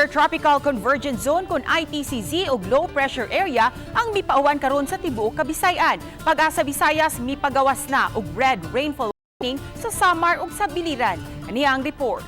Intertropical Convergence Zone kon ITCZ ug low pressure area ang mipauwan karon sa tibuok Kabisayan. Pag-asa Visayas, mipagawas na og red rainfall warning sa Samar ug sa Biliran. Aniya ang report.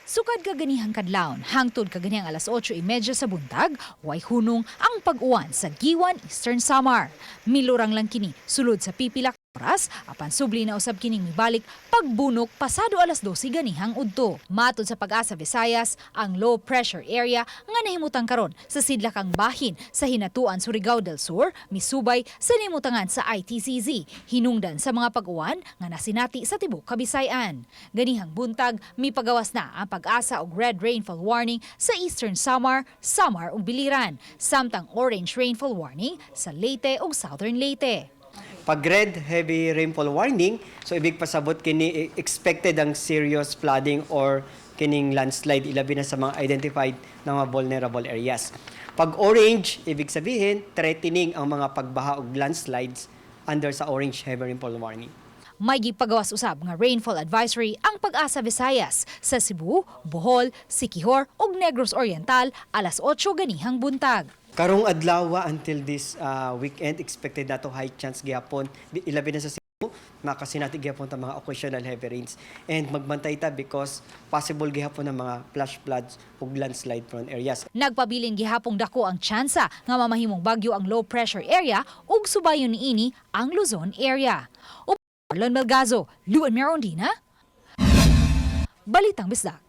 Sukad kaganihang kadlawon, hangtod kaganihang alas 8:30 sa buntag, way hunong ang pag-uwan sa Guiuan, Eastern Samar. Milurang lang kini sulod sa pipila ka oras, apan subli na usab kining mibalik pagbunok pasado alas 12 ganihang udto. Matod sa Pag-asa Visayas, ang low pressure area nga nahimutang karon sa sidlakang bahin sa Hinatuan, Surigao del Sur, misubay sa nahimutangan sa ITCZ, hinungdan sa mga pag-uwan nga nasinati sa tibuok Kabisayan. Ganihang buntag, mipagawas na ang Pag-asa og red rainfall warning sa Eastern Samar, Samar ug Biliran, samtang orange rainfall warning sa Leyte ug Southern Leyte. Pag red heavy rainfall warning, so ibig pasabot kini expected ang serious flooding or kining landslide, ilabi na sa mga identified na mga vulnerable areas. Pag orange, ibig sabihin threatening ang mga pagbaha ug landslides under sa orange heavy rainfall warning. May gipagawas usab nga rainfall advisory ang Pag-asa Visayas sa Cebu, Bohol, Siquijor ug Negros Oriental alas 8 ganihang buntag. Karong adlaw until this weekend, expected nato high chance gihapon, ilabi na sa Cebu, makasinati gihapon ta mga occasional heavy rains and magbantay ta because possible gihapon ng mga flash floods ug landslide prone areas. Nagpabilin gihapong dako ang tsansa nga mamahimong bagyo ang low pressure area ug subayon niini ang Luzon area. Marlon Melgazo, Luan Merondina, Balitang Bisdak.